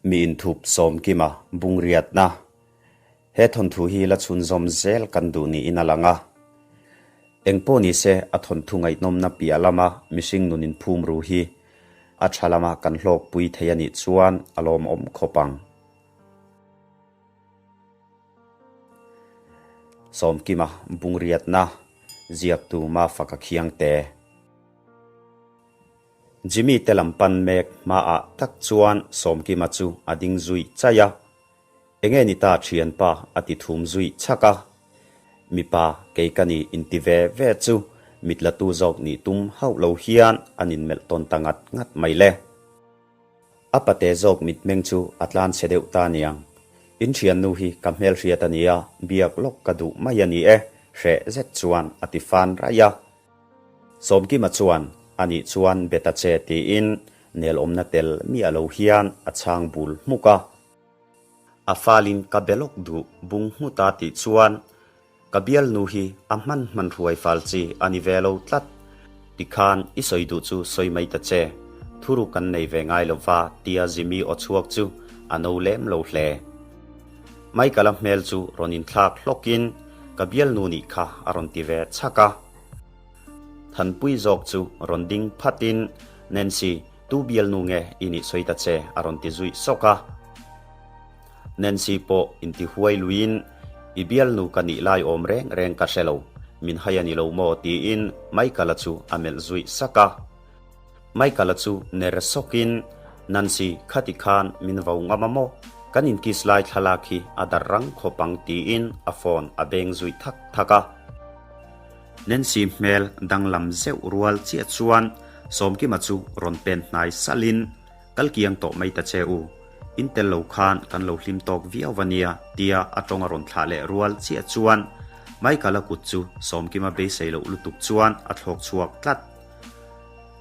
Mi inthup Sawmkima bungriatna. He thawnthu hi la chhunzawm zel kan duh niin a lang a. Engpawh nise a thawnthu ngaihnawmna piah lama mihring nun inphum ru hi a tha lama kan hlawkpui thei a nih chuan a lawmawm khawp ang. Sawmkima bungriatna ziaktu Mafaka Khiangte. Jimmy te lam pan mek hmaah tak chuan Sawmkima chu a ding zui chaih a. Enge ni ta thianpa a ti thum zui chhak a. Mipa kei ka ni inti ve ve chu mit la tu zawk nih tum hauh lo hian an inmelh tawn ta ngat ngat mai le. A pate zawk mitmeng chu a tlan chhe deuh ta niang. In thiannu hi ka hmelhriat a nia, biak lawk ka duh mai a ni e, hreh zet chuan a ti fan raih a. Sawmkima chuan, Anih chuan be ta che tiin nelawmna tel miah lo hian a chhang bul hmuk a. A falin ka be lawk duh bung nghut a tih chuan ka bialnu hi a hman hman hruai fal chi a ni ve lo tlat. Tikhan i sawi duh chu sawi mai ta che, thuru kan nei ve ngai lo va tia Jimmy aw chhuak chu a no lem lo hle. Michael-a hmel chu rawn inthlak hlawkin ka bialnu nih kha a rawn ti ve chhak a. Thanpui zawk chu rawn ding phatin Nancy, Tu bialnu nge i nih sawi ta che? a rawn ti zui sawk a. Nancy pawh inti huai luiin, I bialnu ka nih lai awm reng reng ka hre lo, min hai a ni lo maw? tiin Michael-a chu a melh zui sak a. Michael-a chu ner sawkin, Nancy, khati khan min vo ngam a maw? Kan inkiss lai thlalak hi a dar rang khawp ang tiin a phone a beng zui thak thak a. Nancy hmel danglam zeuh rual chiah chuan Sawmkima chu rawn pen hnai salhin, Kal kiang tawh mai ta che u, in tel lo khan kan lo hlim tawk viau va nia, tia a tawng a rawn thlah leh rual chiah chuan Michael-a kut chu Sawmkima beisei loh lutuk chuan a thlawk chhuak tlat.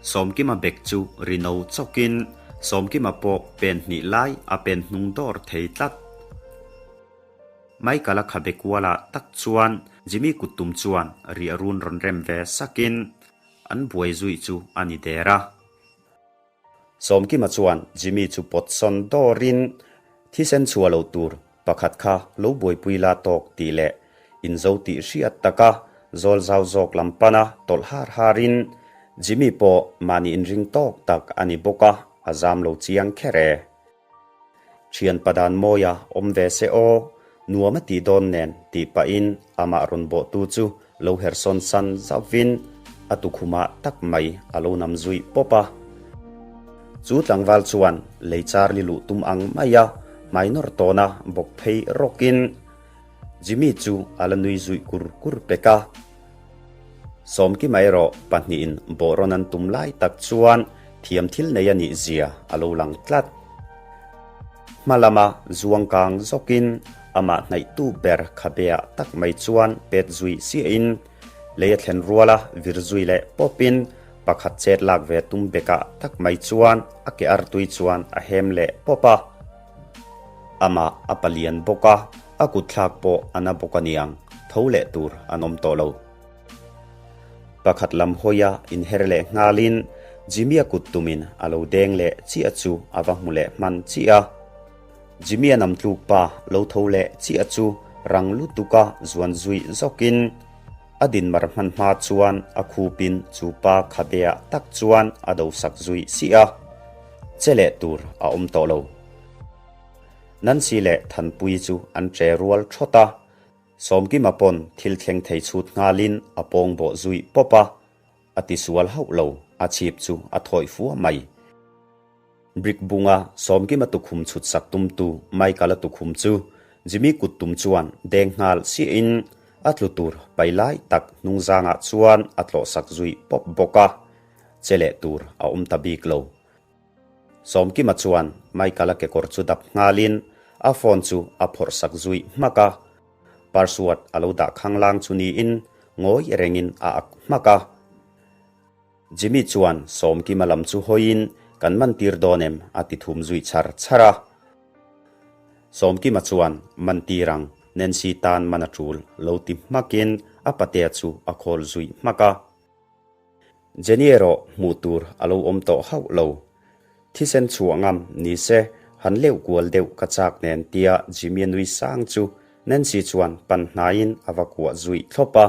Sawmkima bek chu ri no chawkin Sawmkima pawh pen hnih lai a pen hnung dawr thei tlat. Michael-a khabe kualah tak chuan Jimmy kut tum chuan riahrun rawn rem ve sakin an buai zui chu a ni der a. Sawmkima chuan Jimmy chu pawt sawn dawrin thisen chhuah lo tur pakhat kha lo buaipui la tawk tih leh inzo tih hriat taka zawl zau zawk lam pana tawlh har harin Jimmy pawh mahni inring tawk tak a ni bawk a, a zam lo chiang kher e. Thian padan mawia awm ve se aw, nuam a tih dawn nen tih pahin amah rawn bawhtu chu lo hersawn san zauhvin a tukhumah tak mai a lo nam zui pawp a. Chu tlangval chuan lei char li luh tum ang maia hmai nawr tawna bawk phei rawkin Jimmy chu a la nui zui kur kur pek a. Sawmkima erawh pahnihin bawhrawn an tum lai tak chuan thiam thil nei a nih zia a lo lang tlat. Hma lama zuang kang zawkin amah hnaihtu ber khabeah tak mai chuan pet zui siahin lei a thlen ruala vir zui leh pawpin pakhat chet lak ve tum bekah tak mai chuan a ke artui chuan a hem leh pawp a. Amah a palian bawk a, a kutthlak pawh a na bawk aniang, tho leh tur an awm tawh lo. Pakhat lam hawia inher leh nghalin Jimmy-a kut tumin a lo deng leh chiah chu a va hmu leh hman chiah a. Jimmy-a nam tluk pa lo tho leh chiah chu rang lutuka zuan zui zawkin a dinmar hman hma chuan a khupin chu pa khabeah tak chuan a do sak zui siah a. Che leh tur a awm tawh lo. Nancy leh Thanpuii chu an che rual thawt a. Sawmkima pawn thil thleng thei chhut nghalin a pawng bawh zui pawp a, a ti sual hauh lo, a chhip chu a thawih fua mai. Brick bunga Sawmkima tukhum chhut sak tumtu Michael-a tukhum chu Jimmy kut tum chuan deng nghal siahin a tlu tur pai lai tak hnungzangah chuan a tlawh sak zui pawp bawk a, che leh tur a awm ta bik lo. Sawmkima chuan Michael-a kekawr chu dap nghalin a phone chu a phawrh sak zui hmak a. Password a lo dah khanglang chu niin ngawi rengin a ak hmak a. Jimmy chuan Sawmkima lam chu hawiin kan man tir dawn em a ti thum zui char char a. Sawmkima chuan man tir ang Nancy tan man a tul lo ti hmakin a patea chu a khawl zui hmak a. Jenny erawh hmuh tur a lo awm tawh hauh lo. Thisen chhuah ngam ni se Han leuh kual deuh ka chak nen tia Jimmy-a nui sang chu Nancy chuan pan hnaiin a va kuah zuih thlawp a.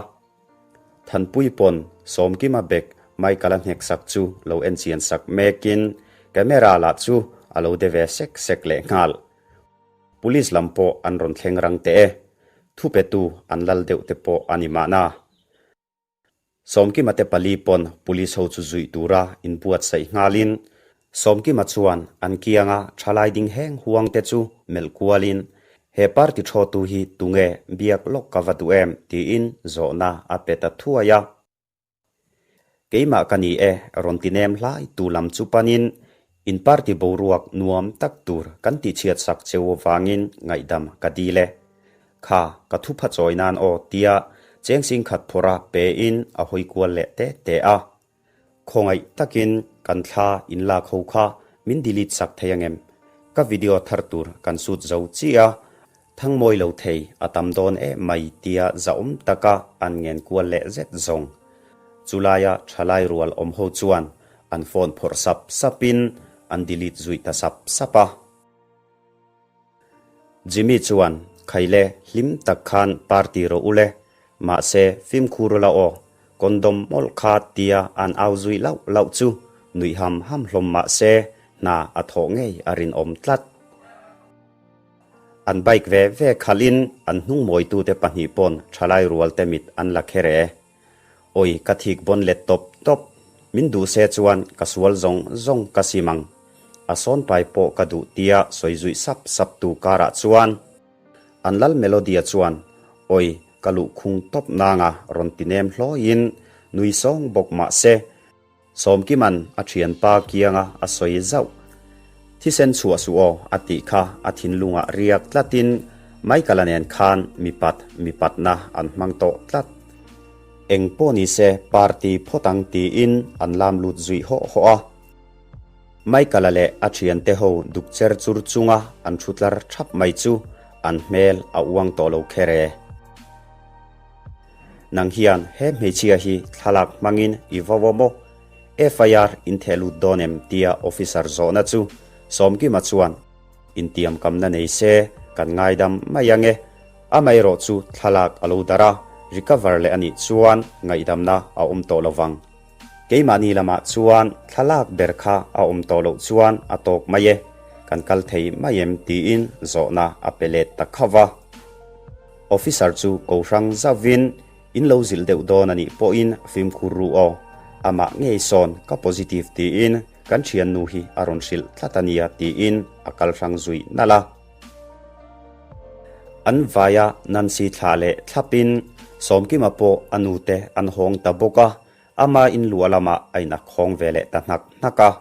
Thanpui pawn Sawmkima bag Michael-a hnek sak chu lo en chian sak mekin camera lah chu a lo de ve sek sek leh nghal. Police lam pawh an rawn thleng rang teh e. Thupetu an lal deuh te pawh a ni mahna. Sawmkima te pali pawn police ho chu zuih tura inbuatsaih nghalin Sawmkima chuan an kianga thalai ding heng huang te chu melh kualin he party thawtu hi tunge biak lawk ka va duh em tiin zawhna a pe ta thuai a. Keimah ka ni e rawn ti nem hlai tu lam chu panin in party boruak nuam tak tur kan tihchhiat sak cheu avangin ngaihdam ka dil e. Kha, ka thupha chawi nan aw tia cheng sing khat phawrh a pe in a hawi kual leh te te a. Khawngaih takin kan thla in lak ho kha min delete sak thei angem? Ka video thar tur kan shoot zo chiah a, thang mawi lo thei a tam dawn em mai tia zahawm taka an ngen kual leh zet zawng. Chulaia thalai rual awm ho chuan an phone phawrh sap sap in an delete zui ta sap sap a. Jimmy chuan, Khaile, hlim tak khan party rawh u le, mahse fimkhur la aw, condom mawlh kha tia an au zui lauh lauh chu nuih ham ham hlawm mahse hna a thawh ngei a rinawm tlat. An bike ve ve khalhin an hnung mawitute pahnih pawn thalai rualte mit an la kher e. Awi ka thik bawn let tawp tawp, min duh se chuan ka sual zawng zawng ka sim ang. A sawn pai pawh ka duh tia sawi zuih sap sap tu karah chuan an lal Melodia chuan awi ka luh khung tawp nanga rawn ti nem hlawiin nui sawng bawk mah se Sawmkima'n a thianpa kianga a sawi zauh. Thisen chhuah suh aw a tih kha a thinlungah riak tlatin Michael-a nen khan mipat mipatna an hmang tawh tlat. Eng pawh ni se party phawt ang tiin an lam lut zui hawh hawh a. Michael-a leh a thiante ho duk cher chur chunga an thu tlar thap mai chu an hmel a uang tawh lo kher e. Nang hian he hmeichhia hi thlalak hmangin i vo aw maw? FIR in theh lut dawn em tia officer zawhna chu Sawmkima chuan intiamkamna nei se kan ngaidam mai ange. Amaherawh chu thlalak a lo darh a, recover leh a nih chuan ngaihdamna a awm tawh lo vang. Keimahni lamah chuan thlalak ber kha a awm tawh loh chuan a tawk mai e, kan kal thei mai em tiin zawhna a pe let ta khauh va. Officer chu ko hrang zauhin in lo zilh deuh dawn a nih pawhin fimkhur ru aw, amah ngei sawn ka positive tiin kan thiannu hi a rawn hrilh tlat a nia tiin a kal hrang zui nalh a. An vaia Nancy thlah leh thlapin Sawmkima pawh a nute an hawng ta bawk a, ama inluah lamah a inakhawng ve leh ta hnak hnak a.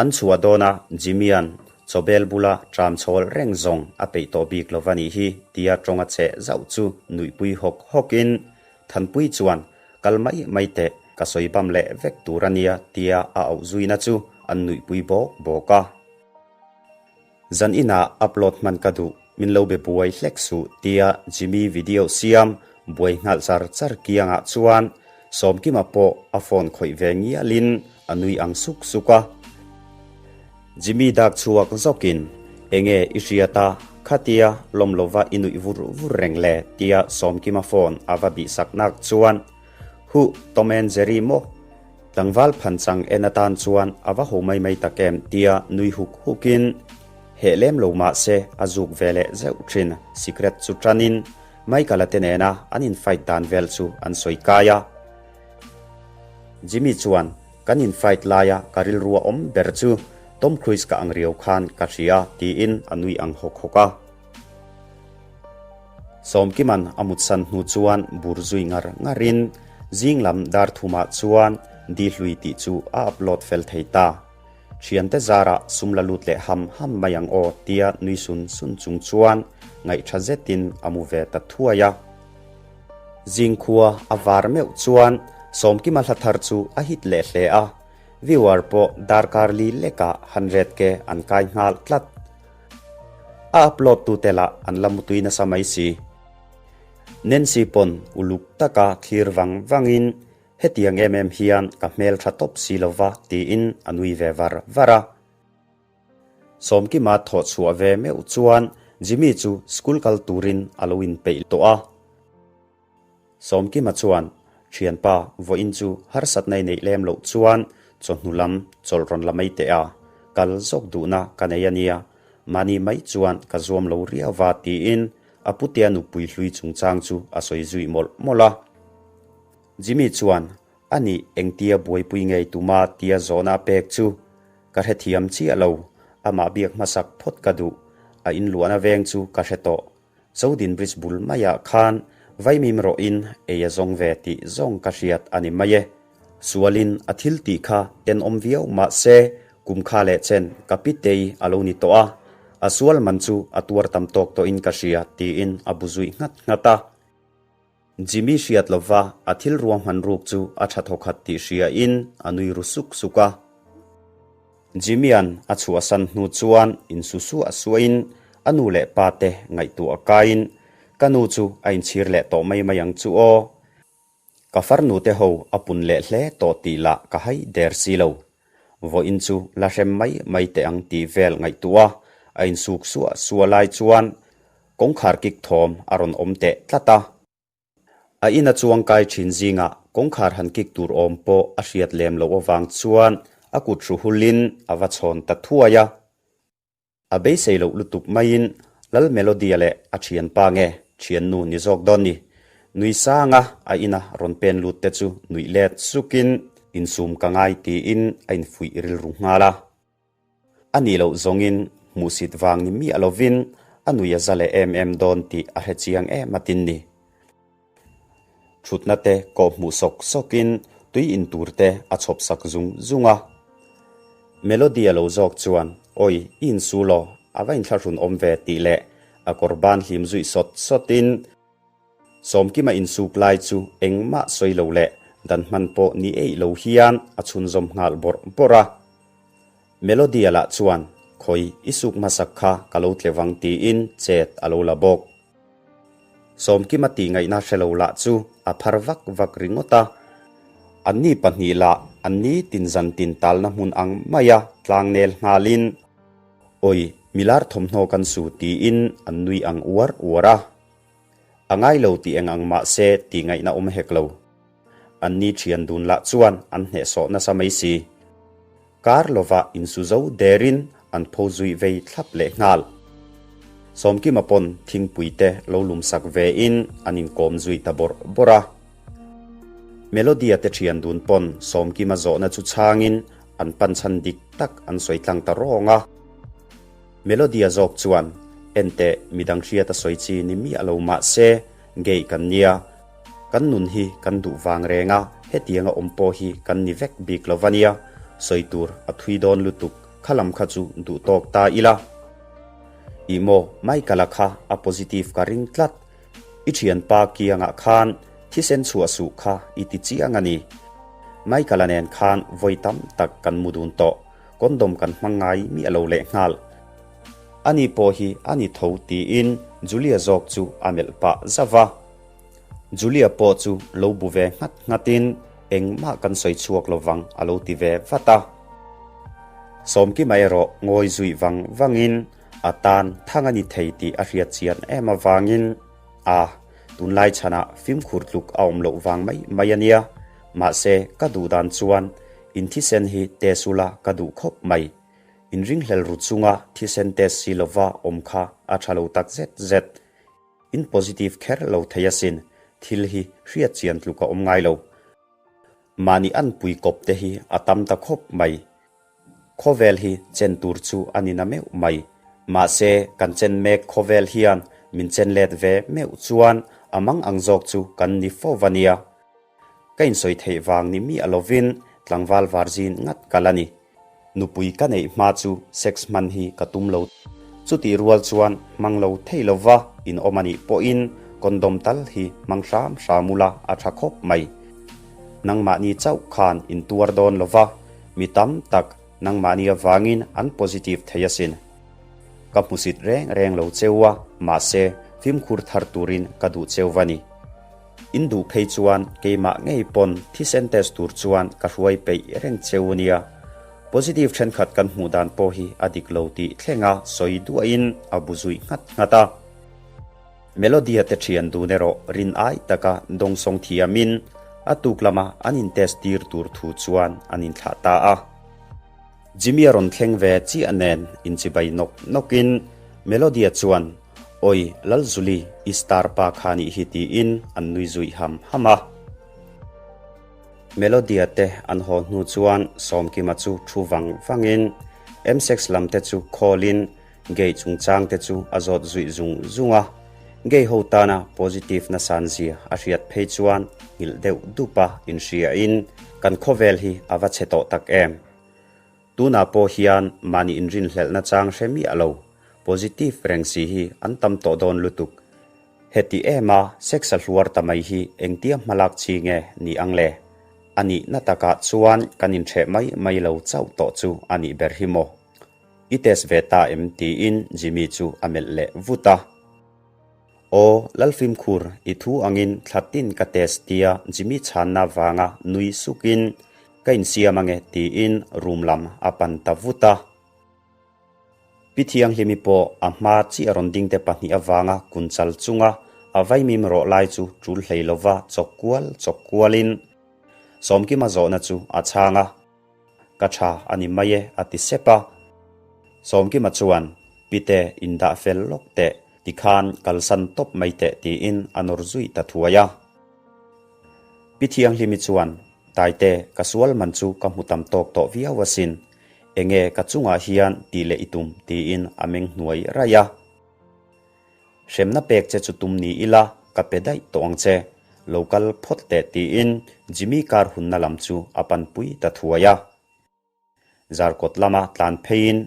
An chhuah dawna Jimmy-a'n chawbel bula tram chhawl reng zawng a peih tawh bik lo va nih hi tia tawng a cheh zauh chu nuihpui hawk hawkin Thanpui chuan kal mai mai teh ka sawi bam leh vek tur a nia tia a auh zuina chu an nuihpui bawk bawk a. Zan inah upload hman ka duh, min lo be buai hlek suh tia Jimmy video siam buai nghalh char char kiangah chuan Sawmkima pawh a phone khawih ve ngialin a nui ang suk suk a. Jimmy dak chhuak zawkin, Enge i hriat a, khatia lawm lova i nuih vur vur reng le tia Sawmkima phone a va bihsak nak chuan, Huh, Tom and Jerry maw? Tlangval phanchang en atan chuan a va ho mai mai tak em tia nui huk hukin heh lem lo mah se a zuk ve leh zeuh thin. Sikret chu tanin Michael-a te nena an in-fight dan vel chu an sawi kai a. Jimmy chuan, Kan in-fight laia ka rilru a awm ber chu Tom Cruise ka ang riau khan ka hria tiin a nui ang hawk hawk a. Sawmkiman a mutsan hnu chuan bur zui ngar ngarin zing lam dar thumah chuan di hlui tih chu a upload fel thei ta. Thiante zarah sum la lut leh ham ham mai ang aw tia nui sun sun chung chuan ngaihṭha zetin a mu ve ta thuai a. Zingkhua a var meuh chuan Sawmkima hla thar chu a hit leh hle a, viewer pawh darkar li lekah 100K an kai nghal tlat. A upload tute lah an la mutui nasa mai si. Nancy pawn uluk taka thlir vang vangin hetiang em em hian ka hmel tha tawp si lova tiin a nui ve var var a. Sawmkima thawh chhuah ve meuh chuan Jimmy chu school kal turin a lo inpeih tawh a. Sawmkima chuan, Thianpa, vawiin chu harsatna i neih lem loh chuan chawhnu lam chawlh rawn la mai teh a, kal zawk duhna ka nei a nia, mahni mai chuan ka zuam lo riau va tiin a putea nupui hlui chungchang chu a sawi zui mawlh mawlh a. Jimmy chuan, A nih engtia buaipui ngei tuma tia zawhna a pek chu ka hrethiam chiah lo, amah biak hmasak phawt ka duh, a inluahna veng chu ka hre tawh. Zodin Bridge bul maiah khan vaimim rawhin ei a zawng ve tih zawng ka hriat a ni mai e. Sualin a thil tih kha tenawm viau mah se kum kha leh chen ka pitei a lo ni tawh a, a sual man chu a tuar tam tawk tawhin ka hria tiin a bu zuih nghat nghat a. Jimmy hriat lova a thil ruahman ruk chu a tha thawkhat tih hriain a nui ru suk suk a. Jimmy-a'n a chhuahsan hnu chuan insu suah suahin a nu leh pa te ngaihtuah kaiin, Ka nu chu a inchhir leh tawh mai mai ang chu aw. Ka farnu te ho a pun leh hle tawh tih lah ka hai der si lo. Vawiin chu la hrem mai mai teh ang tih vel ngaihtuah a insuk suah suah lai chuan kawngkhar kik thawm a rawn awm teh tlat a. A ina chuang kai thin zingah kawngkhar han kik tur awm pawh a hriat lem loh avang chuan a kut hru hulin a va chhawn ta thuai a. A beisei loh lutuk maiin Lal Melody-a leh a thianpa nge thiannu ni zawk dawn ni. Nui sanga a ina rawn pen lut te chu nuih let sukin insum ka ngai tiin a infuih rilru nghal a. A nih loh zawngin hmuhsit vang ni miah lovin a nui a za leh em em dawn tih a hre chiang em atin ni. Thutna te kawh hmuh sawk sawkin tui in tur te a chhawp sak zung zung a. Melody a lo zawk chuan, Awi, i insu law, a va inthlahrun awm ve tih leh a kawr ban hlim zuih sawt sawtin Sawmkima insuk lai chu engmah sawi lo leh dan hman pawh ni eih lo hian a chhunzawm nghal bawrh bawrh a. Melody-a lah chuan, Khawi, i suk hmasak kha ka lo tle vang tiin chet a lo la bawk. Sawmkima tih ngaihna hre lo lah chu a phar vak vak ringawt a. Anni pahnih lah anni tin zan tin talna hmun ang maia tlangnel nghalin, Awi, milar thawmhnaw kan su tiin an nui ang uar uar a. A ngai lo tih eng ang mah se tih ngaihna awm hek lo. Anni thian dun lah chuan an hnehsawh nasa mai si. Kar lovah insu zo derin an pho zui vei thlap leh nghal. Sawmkima pawn thingpui te lo lum sak vein an inkawm zui ta bawrh bawrh a. Melodia te thian dun pawn Sawmkima zawhna chu chhangin an pan chhan dik tak an sawi tlang ta rawng a. Melodia zawk chuan, Enteh, midang hriat a sawi chi ni miah lo mah se, gay kan nia. Kan nun hi kan duh vang reng a, hetianga awm pawh hi kan ni vek bik lo va nia. Sawi tur a thui dawn lutuk, kha lam kha chu duh tawk ta ila. Ih maw, Michael-a kha a positive ka ring tlat. I thianpa kiangah khan thisen chhuah suh kha i ti chiang a ni. Michael-a nen khan vawi tam tak kan mu dun tawh. Condom kan hmang ngai miah lo leh nghal. Ani pawh hi a ni tho tiin Julia zawk chu a melh pah zauh a. Julia pawh chu lo bu ve nghat nghatin engmah kan sawi chhuak lo vang a lo ti ve vat a. Sawmkima erawh ngawi zui vang vangin a tan thang a ni thei tih a hriat chian em avangin a tunlai chhanah fimkhur tluk a awm loh vang mai mai a nia. Mahse ka duh dan chuan In thisen hi test ula ka duh khawp mai. In ringhlel ru chunga thisen test si lova awm kha a tha lo tak zet zet. In positive kher lo thei asin, thil hi hriat chian tluk a awm ngai lo. Mahni anpui kawp te hi a tam ta khawp mai. Khawvel hi chen tur chu a ni na meuh mai. Mahse kan chen mek khawvel hian min chen let ve meuh chuan a mang ang zawk chu kan ni fo va nia. Ka insawi theih vang ni miah lovin tlangval varzin ngat ka la ni. Nupui ka neih hma chu sex hman hi ka tum lo. Chutih rual chuan hmang lo thei lova in awm a nih pawhin condom tal hi hmang hram hram ula a tha khawp mai. Nangmahni chauh khan in tuar dawn lova, mi tam tak nangmahni avangin an positive thei asin. Ka hmusit reng reng lo cheu a, mahse fimkhur thar turin ka duh cheu va ni. In duh phei chuan keimah ngei pawn thisen test tur chuan ka hruai peih reng cheu nia. Positive thenkhat kan hmuh dan pawh hi a dik lo tih thlenga sawi duahin a bu zui nghat nghat a. Melody-a te thian dun erawh rin ai taka dawngsawng thiamin a tuk lama an in test tir tur thu chuan an inthlah ta a. Jimmy a rawn thleng ve chiah nen inchibai nawk nawkin Melody-a chuan, Awi Lalzuli, i star pa kha nih hi tiin an nui zui ham ham a. Melody-a te an haw hnu chuan Sawmkima chu thu vang vangin M-sex lam te chu call-in Gay chungchang te chu a zawt zuih zung zung a, gay ho tana positive na san zia a hriat phei chuan nghilh deuh dup a inhriain kan khawvel hi a va chhe tawh tak em. Tunah pawh hian mahni inrinhlelhna chang hre miah lo, positive reng si hi an tam tawh dawn lutuk. Heti em a sex a hluar ta mai hi engtia hmalak chi nge ni ang le? A nihna takah chuan kan inhreh mai mai lo chauh tawh chu a nih ber hi maw? I test ve ta em? tiin Jimmy chu a melh leh vut a. Aw, Lalfimkhur, i thu angin thla tin ka test tia Jimmy chhanna vanga nui sukin ka insiam ange tiin room lam a pan ta vut a. Pi Thianghlimi pawh a hma chiah rawn dingte pahnih avanga kun chal chunga a vaimim rawh lai chu tul hlei lova chawk kual chawk kualin Sawmkima zawhna chu a chhang a. Ka tha a ni mai e, a ti sep a. Sawmkima chuan, Pite, indah fel lawk teh, tikhan kalsan tawp mai teh tiin a nawr zui ta thuai a. Pi Thianghlimi chuan, Taite, ka sual man chu ka hmu tam tawk tawh viau asin. Enge ka chungah hian tih leh i tum tiin a meng hnuai raih a. Hremna pek che chu tum ni ila ka pe daih tawh ang che, lo kal phawt teh tiin Jimmy car hunna lam chu a panpui ta thuai a. Zarkawt lama tlan pheiin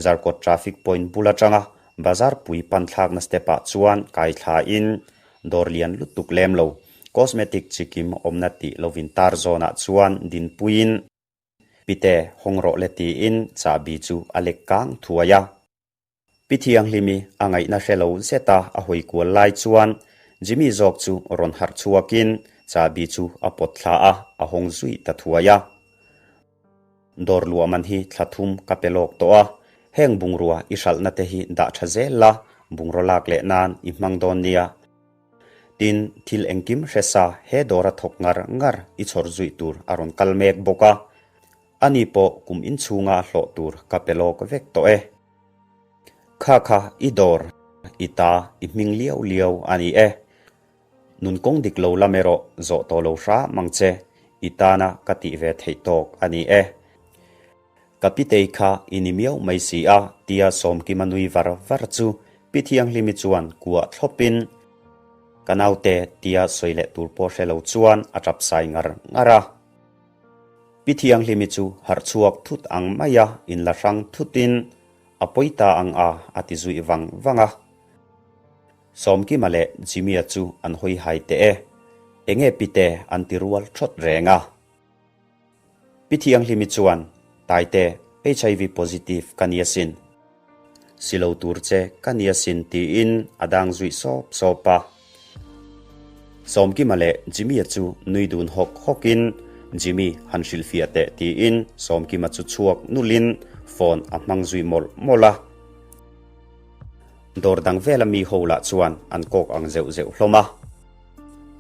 Zarkawt traffic point bul atanga bazar pui pan thlakna step ah chuan kai thlain dawr lian lutuk lem lo cosmetic chikim awmna tih lovin tar zawnah chuan dinpuiin Pite hawng rawh le tiin chahbi chu a lek kang thuai a. Pi Thianghlimi a ngaihna hre lo zet a a hawi kual lai chuan Jimmy zawk chu rawn harh chhuakin chahbi chu a pawt thla a, a hawng zui ta thuai a. Dawr luah man hi thla thum ka pe lawk tawh a, heng bungrua i hralhna te hi dah tha zel la, bungraw lak leh nan i hmang dawn nia. Tin, thil engkim hre sa he dawra thawk ngar ngar i chhawr zui tur a rawn kal mek bawk a. Ani pawh kum inchhunga hlawh tur ka pe lawk vek tawh e. Kha kha i dawr, i ta, i hming liau liau a ni e. Nun kawng dik lo lam erawh zawh tawh lo hram ang che, i tana ka tih ve theih tawk a ni e. Ka pitei kha i ni miau mai si a, tia Sawmkima nui var var chu Pi Thianghlimi chuan kuah thlawpin, Ka naute tia sawi leh tur pawh hre lo chuan a tap sai ngar ngar a. Pi Thianghlimi chu harh chhuak thut ang mai a, inla hrang thutin a pawi ta ang a, a ti zuih vang vang a. Sawmkima leh Jimmy-a chu an hawi hai teh e, enge Pite an ti rual thawt reng a. Pi Thianghlimi chuan, Taite, HIV positive ka ni asin. Si lo tur che ka ni asin tiin a dang zuih sawp sawp a. Sawmkima leh Jimmy-a chu nui dun hawk hawkin, Jimmy han hrilhfiah teh tiin Sawmkima chu chhuak nulin phone a hmang zui mawlh mawlh a. Dawr dang vela mi ho lah chuan an kawk ang zeuh zeuh hlawm a.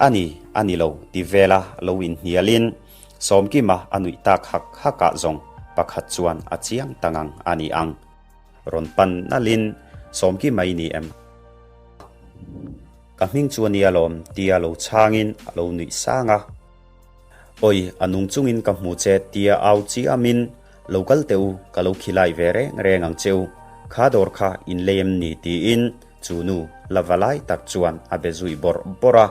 A ni, a ni lo ti vela lo inhnialin Sawmkima a nuih tak hak hakah zawng pakhat chuan a chiang ta ngang a ni ang. Rawn pan nalhin Sawmkima i ni em? Ka hming chu a nia lawm tia lo chhangin a lo nuih sang a. Awi, a nung chungin ka hmu che tia au chiamin lo kal teh u, ka lo khilai ve reng reng ang che u, kha dawr kha in lei em ni tiin chu nu la va lai tak chuan a be zui bawrh bawrh a.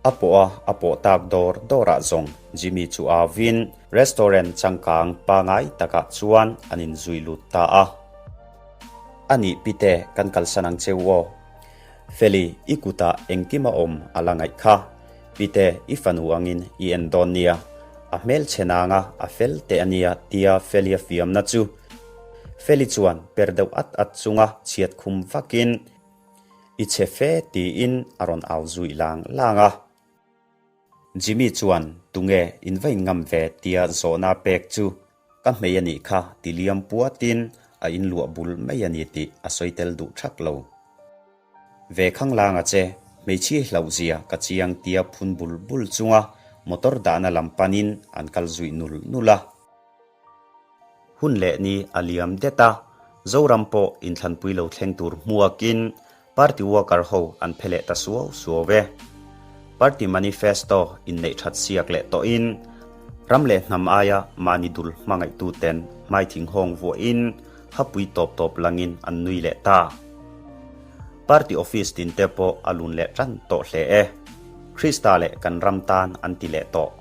A pawh a, a pawh tak dawr dawrah zawng Jimmy chu auin restaurant changkang pangai takah chuan an inzui lut ta a. A nih Pite, kan kalsan ang che u aw. Feli, i kutah engkim a awm a la ngaih kha. Pite, i fanu angin i en dawn nia. A hmelchhe nanga a fel teh a nia tia Feli a fiamna chu. Feli chuan per deuh at at chunga chhiat khum vakin, I chhe fe tiin a rawn au zui lang lang a. Jimmy chuan, Tunge in va inngam ve tia zawhna pek chu. Ka hmei a nih kha ti liam puatin a inluah bul mai a ni tih a sawi tel duh thak lo. Ve khanglang a che, hmeichhia hlauh zia ka chiang tia phun bul bul chunga motor dahna lam panin an kal zuih nul nul a. Hun leh ni a liam det a, Zoram pawh inthlanpui lo thleng tur hmuakin Party worker ho an phe leh ta suau suau e. Party manifesto inneih that siak leh tawhin ram leh hnam aia mahni dul hmangaihtuten hmaithing hawng vuahin hapui tawp tawp langin an nui leh ta. Party office tin te pawh a lun leh tan tawh hle e. Krista leh kan ram tan an ti leh tawh.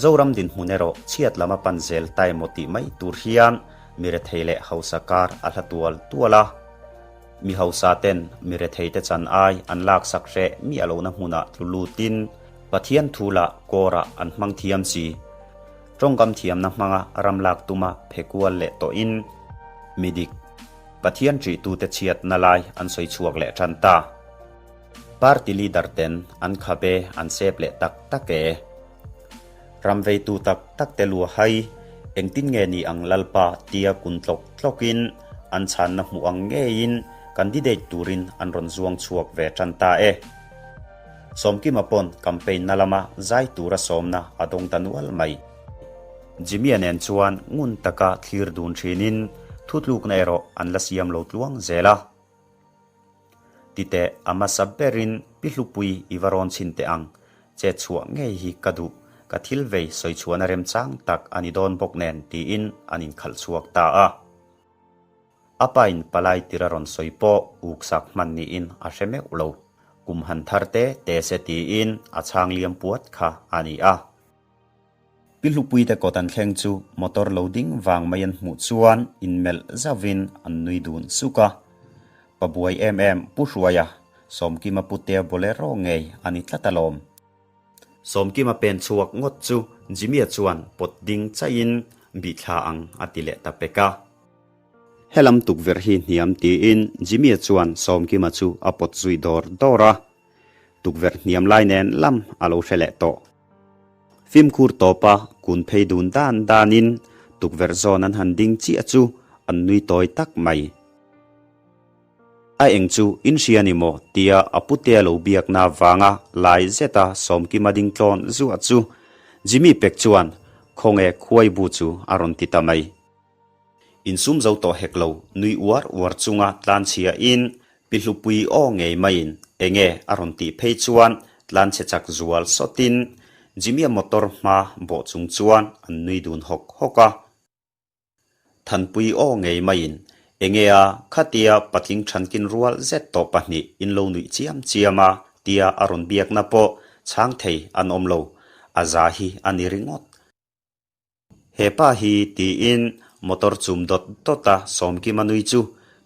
Zoram dinhmun erawh chhiat lam a pan zel ta emaw tih mai tur hian mi rethei leh hausa kar a hla tual tual a. Mi hausa ten mi rethei te chan ai an laksak hreh miah lohna hmunah tlu lutin Pathian thu lah kawrah an hmang thiam si. Tawngkam thiamna hmanga ram lak tuma phe kual leh tawhin mi dik Pathian ṭihtute chhiatna lai an sawi chhuak leh ṭan ta. Party leader ten an khabe an sep leh tak tak e. Ram veitu tak tak te lu hai engtin nge ni ang Lalpa tia kun tlawk tlawkin an chhanna hmuh ang ngeiin candidate turin an rawn zuang chhuak ve tan ta e. Sawmkima pawn campaign na lama zai tura sawmna a dawng ta nual mai. Jimmy-a nen chuan ngun taka thlir dun thinin thutlukna erawh an la siam lo tluang zel a. Titeh a hmasa berin Pi Hlupui i va rawn chhin teh ang, chet chhuah ngei hi ka duh, ka thil vei sawi chhuahna remchang tak a ni dawn bawk nen tiin an inkhalh chhuak ta a. A pain palai tir a rawn sawi pawh uksak hman niin a hre meuh lo, kum han thar te te se tiin a chhang liam puat kha a ni a. Pi Hlupuite kawt an thleng chu motor lo ding vang mai an hmuh chuan inmelh zauhin an nui dun suk a. Pa buai em em Pu Hruaia, Sawmkima Putea Bolero ngei a ni tlat alawm. Sawmkima pen chhuak ngawt chu Jimmy-a chuan pawt ding chaihin bihthla ang a ti leh ta pek a. Helam tukverh hi hniam tiin Jimmy-a chuan Sawmkima chu a pawt zui dawr dawr a. Tukverh hniam lai nen lam a lo hre leh tawh. Fimkhur tawpa kun phei dun dan danin tukverh zawn an han ding chiah chu an nui tawi tak mai. A eng chu in hria ni maw tia a putea lo biakna vanga lai zeta Sawmkima ding tlawn zuah chu Jimmy pek chuan khawnge khuai bu chu a rawn ti ta mai. Insum zo tawh hek lo, nui uar uar chunga tlanchhiain Pi Hlupui aw ngei maiin enge a rawn tih phei chuan tlanchhe chak zual sawtin Jimmy-a motor hma bawh chung chuan an nui dun hawk hawk a. Thanpui aw ngei maiin enge a khatia patling thankin rual zet tawh pahnih in lo nuih chiam chiam a tia a rawn biakna pawh chhang thei an awm lo, a za hi a ni ringawt. He pa hi tiin motor chum dawt dawt a Sawmkima nui chu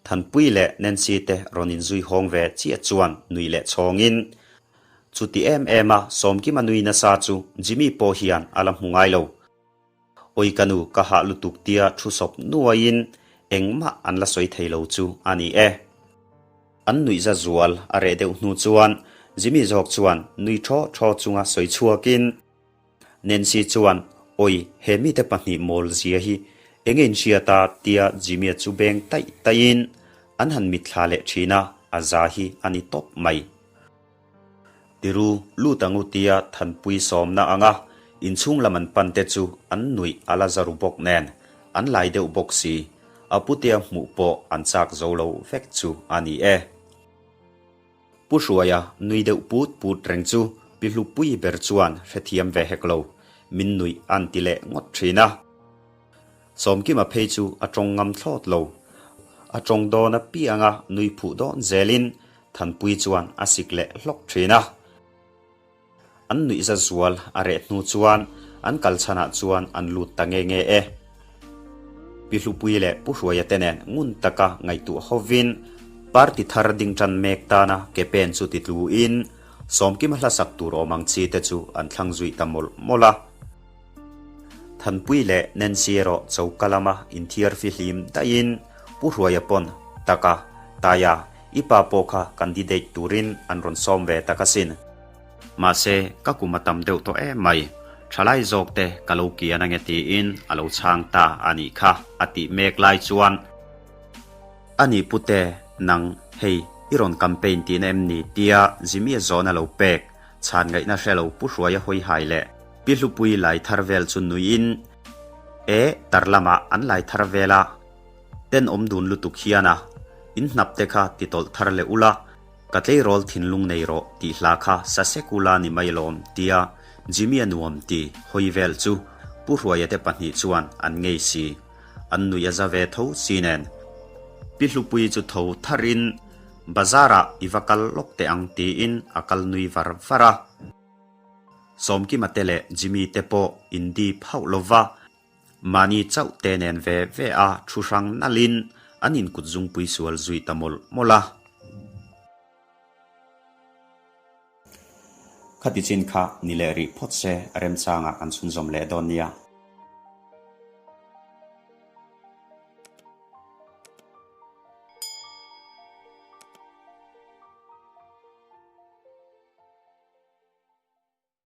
Thanpui leh Nancy te rawn inzui hawng ve chiah chuan nui leh chhawngin chuti em em a Sawmkima nui nasa chu Jimmy pawh hian a la hmu ngai lo. Awi ka nu ka hah lutuk tia thu sawp nuaiin engmah an la sawi thei lo chu a ni e. An nuihza zual a reh deuh hnu chuan Jimmy zawk chuan nui thaw thaw chunga sawi chhuakin, Nancy chuan, Awi, he mite pahnih mawl zia hi enge in hriat a? tia Jimmy-a chu beng taih taihin an han mitthla leh thin a, a za hi a ni tawp mai. Tiru, lut ang u tia Thanpui sawmna anga inchhung lam an pan te chu an nuih a la za ru bawk nen, an lai deuh bawk si, a putea hmuh pawh an chak zo lo vek chu a ni e. Pu Hruaia nui deuh put put reng chu Pi Hlupui ber chuan hrethiam ve hek lo, min nuih a'n ti leh ngawt thin a. Sawmkima phei chu a tawng ngam thlawt lo. A tawng dawn apianga nui phuh dawn zelin Thanpui chuan a sik leh hlawk thin a. An nuihza zual a reh hnu chuan an kal chhanah chuan an lut ta nge nge e. Pi Hlupui leh Pu Hruaia te nen ngun taka ngaihtuah hovin party thar ding tan mek tana ke pen chu ti tluin Sawmkima hlasak tur awm ang chi te chu an thlang zui ta mawlh mawlh a. Thanpui leh Nancy erawh choka lama inthiar fihlim daihin Pu Hruaia pawn taka Taia i pa pawh kha candidate turin an rawn sawm ve tak asin. Mahse, ka kum a tam deuh tawh em mai. Thalai zawk te ka lo kian ange tiin a lo chhang ta a nih kha a tih mek lai chuan A nih pute, nang, hei, i rawn campaign tihna em ni? tia Jimmy-a zawhna lo pek, chhan ngaihna hre lo Pu Hruaia hawi hai leh Pi Hlupui lai thar vel chu nuiin, E, tar lamah an lai thar vel a, tenawm dun lutuk hian a, in hnap te kha ti tawlh thar leh ula, Ka tleirawl thinlung nei rawh tih hla kha sa sek ula ni mai lawm tia Jimmy-a nuam ti hawi vel chu Pu Hruaia te pahnih chuan an ngei si. An nuih a za ve tho si nen. Pi Hlupuii chu tho tharin Bazar-ah i va kal lawk teh ang tiin a kal nui var var a. Sawmkima te leh Jimmy te pawh indip hauh lova Mahni chauh te nen ve ve a thu hrang nalhin an inkut zungpui sual zui ta mawlh mawlh a. Khati chin kha ni leh rih phawt se remchangah kan chhunzawm leh dawn nia.